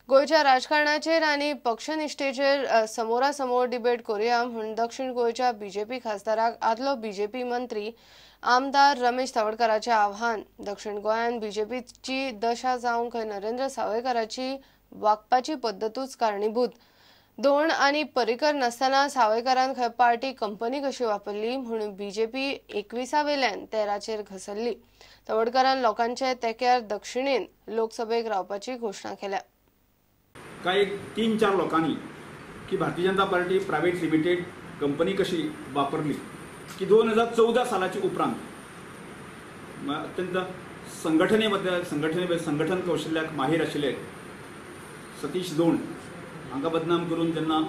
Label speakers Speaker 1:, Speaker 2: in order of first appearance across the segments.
Speaker 1: गोंयच्या राजकारणाचेर आनी पक्षनिष्ठेचेर समोरासमोर डिबेट करुया म्हूण दक्षिण गोंयच्या बीजेपी खासदाराक आदलो बीजेपी मंत्री आमदार रमेश तवडकाराचें आव्हान। दक्षिण गोंयांत बीजेपीची दशा जावंक नरेंद्र सावयकाराची वागपाची पद्दतूच कारणीभूत। दोन आनी परिकर नासतना सावयकारान खंय पार्टी कंपनी कशी वापरली म्हूण बीजेपी 21 वेल्यान 13चेर घसरली। तवडकारान लोकांचे तेक्यार दक्षिणेन लोकसभेक रावपाची घोशणा केल्या।
Speaker 2: काय 3-4 लोकांनी की Bharatiya Janata Party private limited company कशी वापरली की 2014 सालाचे उपरांत अत्यंत संघटने संघटन कौशल्याक माहीर आशिल्ले सतीश दोंड हांकां बदनाम करून जेन्ना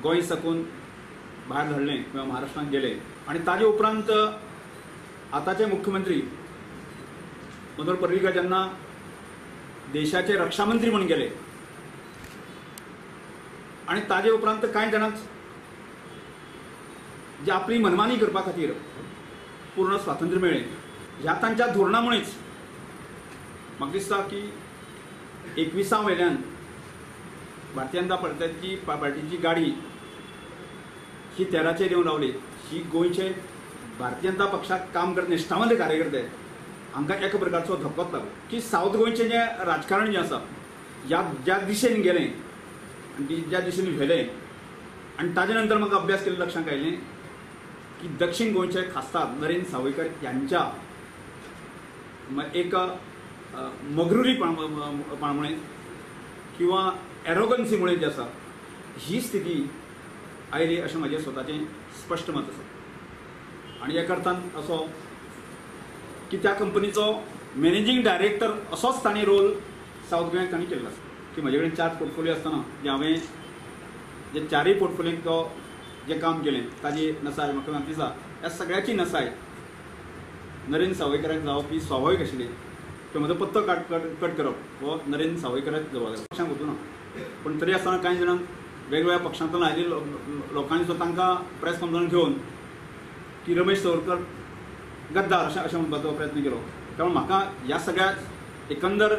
Speaker 2: गोंय साकून भायर धाडलें किंवा महाराष्ट्रांत गेले आनी ताजे उपरांत आतांचे मुख्यमंत्री मनोहर पर्रीकर जेन्ना देशाचे रक्षामंत्री म्हणून गेले आनी ताजे उपरांत कांय जाणांक जे आपली मनमानी करपा खातीर पूर्ण स्वातंत्र्य मेळ्ळें ह्या तांच्या धोरणामुळेच म्हाका दिसता की 21 वयल्यान भारतीय जनता पार्टीची गाडी ही 13चेर येवन रावली। ही गोंयचे भारतीय जनता पक्षाक काम करत निश्ठावंत कार्यकर्ते हांकां एका प्रकारचो धक्कोच लागलो की सावथ गोंयचें जें राजकारण जें आसा ह्या ज्या दिशेन गेलें आनी ज्या दिशेन व्हेलें आनी ताजे नंतर म्हाका अभ्यास केल्लो लक्षांत आयलें की दक्षिण गोंयचे खासदार नरेंद्र सावयकर यांच्या एक मगरुरीपणामुळे किंवा एरोगन्सीमुळे जे आसा ही स्थिती आयली अशें म्हजें स्वताचें स्पश्ट मत आसा। आनी एका अर्थान असो की त्या कंपनीचो मॅनेजींग डायरेक्टर असोच ताणें रोल सावथ गोंयांत ताणें केल्लो आसा की म्हजे कडेन 4 पोर्टफोलियो आसतना जे हांवें जे 4 पोर्टफोलियोंत तो जें काम केलें ताजी नसाय म्हाका दिसता ह्या सगळ्याची नसाय नरेंद्र सावयकराक जावप ही स्वाभावीक आशिल्ली किंवा म्हजो पत्तो कट करप हो नरेंद्र सावयकराक जबाबदार पक्षांक वचूं ना, पूण तरी आसतना कांय जाणांक वेगवेगळ्या पक्षांतल्यान आयिल्ले लोकांनी सुद्दां तांकां प्रेस कॉन्फरन्स घेवन की रमेश तवडकर गद्दार अशें म्हणपाचो प्रयत्न केलो। त्यामुळे म्हाका ह्या सगळ्या एकंदर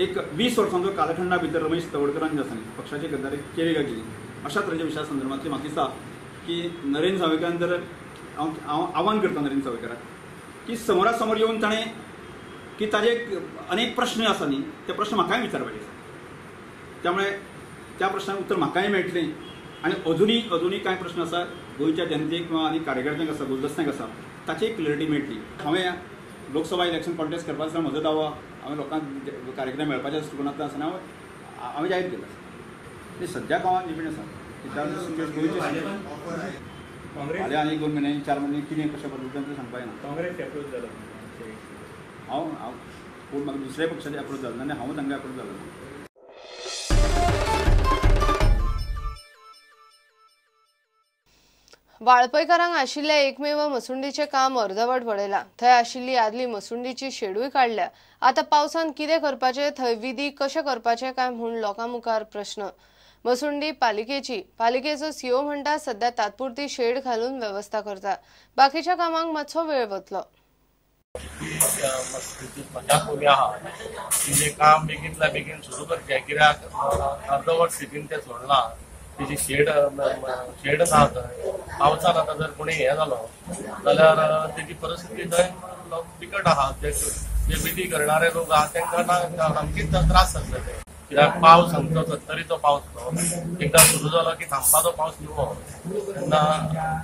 Speaker 2: एक 20 वर्सांचो कालखंडा भितर रमेश तवडकरान जे आसा न्ही पक्षाची गद्दारी केली काय केली अशा तरेच्या विशया संदर्भांतली म्हाका दिसता की नरेंद्र सावयकरान जर हांव आव्हान करता नरेंद्र सावयकराक की समोरासमोर येवन ताणें की ताजे अनेक प्रश्न आसा न्ही ते प्रश्न म्हाकाय विचारपाचे आसा, त्यामुळे त्या प्रश्नाक उत्तर म्हाकाय मेळटलें आनी अजुनूय कांय प्रश्न आसा गोंयच्या जनतेक किंवा आनी कार्यकर्त्यांक आसा गुलदस्त्यांक आसा ताची क्लॅरिटी मेळटली। हांवें लोकसभा इलेक्शन कॉन्टेस्ट करपाचो आसतना म्हजो दावो हांवें लोकांक कार्यक्रम मेळपाच्या दृश्टिकोनांतल्यान आसतना हांवें जाहीर केलो आसा। ते सद्याक हांव निमीण आसा गोंयचे फाल्यां आनी 2 म्हयन्यांनी 4 म्हयन्यांनी कितें कशें पद्दतीन तें सांगपा येना।
Speaker 3: काँग्रेस एप्रोच जालो
Speaker 2: हांव हांव कोण म्हाका दुसऱ्या पक्षाचे एप्रोच जालो ना आनी हांव तांकां एप्रोच जालो ना।
Speaker 1: वाळपयकारांक आशिल्ल्या एकमेव मसुंडीचें काम अर्दवट पडयलां। थंय आशिल्ली आदली मसुंडीची शेडूय काडल्या। आतां पावसान कितें करपाचें, थंय विधी कशें करपाचें काय म्हूण लोकां मुखार प्रश्न। मसुंडी पालिकेची पालिकेचो सीओ म्हणटा सध्या तात्पुरती शेड घालून वेवस्था करता, बाकीच्या कामांक मातसो वेळ वतलो।
Speaker 4: काम बेगीनल्या बेगीन सुरू करचें कित्याक अर्दवट स्थितीन तें सोडलां, तेजी शेड शेड ना थंय पावसान आतां जर कोणी हें जालो जाल्यार तेजी परिस्थिती थंय बिकट आहा। जे विधी करणारे लोक आहा तांकां सामकीच त्रास जातले ते, कित्याक पावस आमचो 70चो पावस तो एकदां सुरू जालो की थांबपाचो पावस न्हू हो, तेन्ना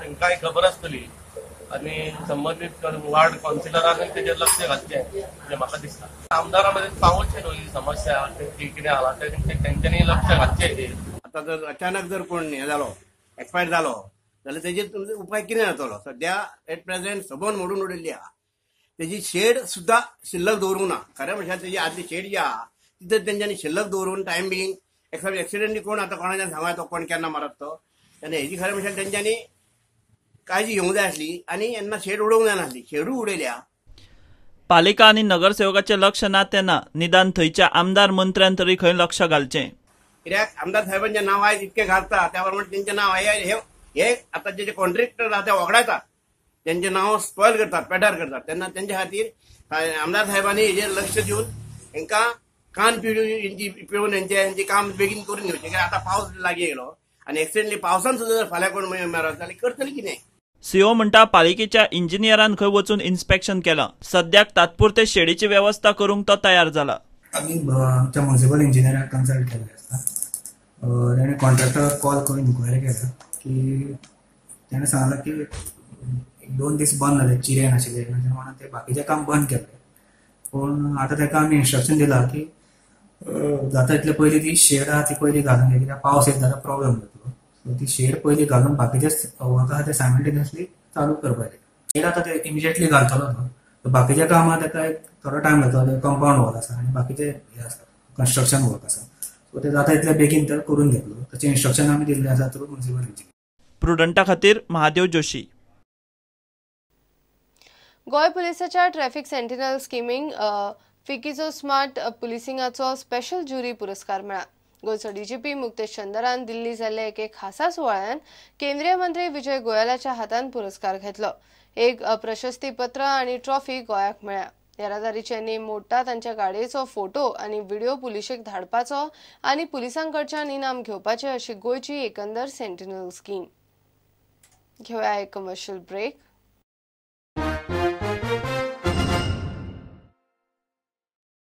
Speaker 4: तांकांय खबर आसतली आनी संबंदीत वार्ड कावन्सिलरांनी तेजेर लक्ष घालचें अशें म्हाका दिसता। आमदारा मेरेन पावोवचें न्हू ही समस्या कितें आहा तेंच्यांनी लक्ष घालचें हेजेर।
Speaker 5: आतां जर अचानक जर कोण हें जालो एक्सपायर जालो जाल्यार तेजेर उपाय कितें जातलो? सद्या एट प्रेझेंट सबंद मोडून उडयल्ली आहा, तेजी शेड सुद्दां शिल्लक दवरूंक ना। खरें म्हणल्यार तेजी आदली शेड जी आहा ती जर तेंच्यांनी शिल्लक दवरून टायम बिंग एक्सिडंट कोण आतां कोणाच्यान सांगू तो कोण केन्ना मारत तो, तेन्ना हेजी खरें म्हणल्यार तेंच्यांनी काळजी घेवंक जाय आसली आनी येन्ना शेड उडोवंक जायनासली, शेडूय उडयल्या।
Speaker 6: पालिका आनी नगरसेवकाचें लक्ष ना तेन्ना निदान थंयच्या आमदार मंत्र्यान तरी खंय लक्ष घालचें,
Speaker 5: कित्याक आमदार साहेबांचें नांव आयज इतकें घालता त्या प्रमाणे तेंचें नांव हे आतां जे कॉन्ट्रॅक्टर आहा ते वगडायतात, तेंचें नांव स्पॉयल करतात, पेड्ड्यार करतात। तेन्ना तेंच्या खातीर आमदार साहेबांनी हेजेर लक्ष दिवन हेंकां कान पिळून हेंचे काम बेगीन करून घेवचें, कित्याक आतां पावस लागीं येयलो आनी एक्सिडेंटली पावसान सुद्दां जर फाल्यां कोण मरत जाल्यार करतले कितें.
Speaker 6: सीओ म्हणटा पालिकेच्या इंजिनियरान खंय वचून इन्स्पेक्शन केलां. सद्याक तात्पुरते शेडीची वेवस्था करूंक तो तयार जाला.
Speaker 3: आमी आमच्या म्युनिसिपल इंजिनियराक कन्सल्ट केल्लें आसता. ताणें कॉन्ट्रॅक्टराक कॉल करून इन्क्वायरी केल्या की ताणें सांगलां की 1-2 दीस बंद जाले, चिरे नाशिल्ले म्हणून ते बाकीचें काम बंद केलें. पूण आतां ताका आमी इन्स्ट्रक्शन दिलां की जाता तितले पयलीं ती शेड आहा ती पयलीं घालून घे, कित्याक पावस येत जाल्यार प्रॉब्लम जातलो. सो ती शेड पयलीं घालून बाकीचे वर्क आहा ते सायमल्टेनियसली चालू करपाचें. शेड आतां ते इमिजिएटली घालतलो तो, बाकीच्या कामां ताका एक थोडो टायम लागतलो. कंपाउंड वर्क आसा आनी बाकीचे हे आसा कन्स्ट्रक्शन वर्क आसा, सो ते जाता तितले बेगीन तर करून घेतलो. ताचें इन्स्ट्रक्शन आमी दिल्लें आसा थ्रू म्युनिसिपल इंजिनियर.
Speaker 6: प्रुडंटा खातीर महादेव जोशी.
Speaker 1: गोंय पुलिसाच्या ट्रॅफिक सेंटिनल स्किमींग फिकीचो स्मार्ट पुलिसिंगाचो स्पेशल ज्युरी पुरस्कार मेळ्ळा. गोंयचो डीजीपी मुक्तेश चंदरान दिल्ली जाल्ले एके खासा सुवाळ्यान केंद्रीय मंत्री विजय गोयलाच्या हातान पुरस्कार घेतलो. एक प्रशस्तीपत्र आनी ट्रॉफी गोंयाक मेळ्ळ्या. येरादारीचे नेम मोडटा तांच्या गाडयेचो फोटो आनी व्हिडिओ पुलिशेक धाडपाचो आनी पुलिसांकडच्यान इनाम घेवपाचे अशी गोंयची एकंदर सेंटिनल स्कीम. घेवया एक कमर्शियल ब्रेक.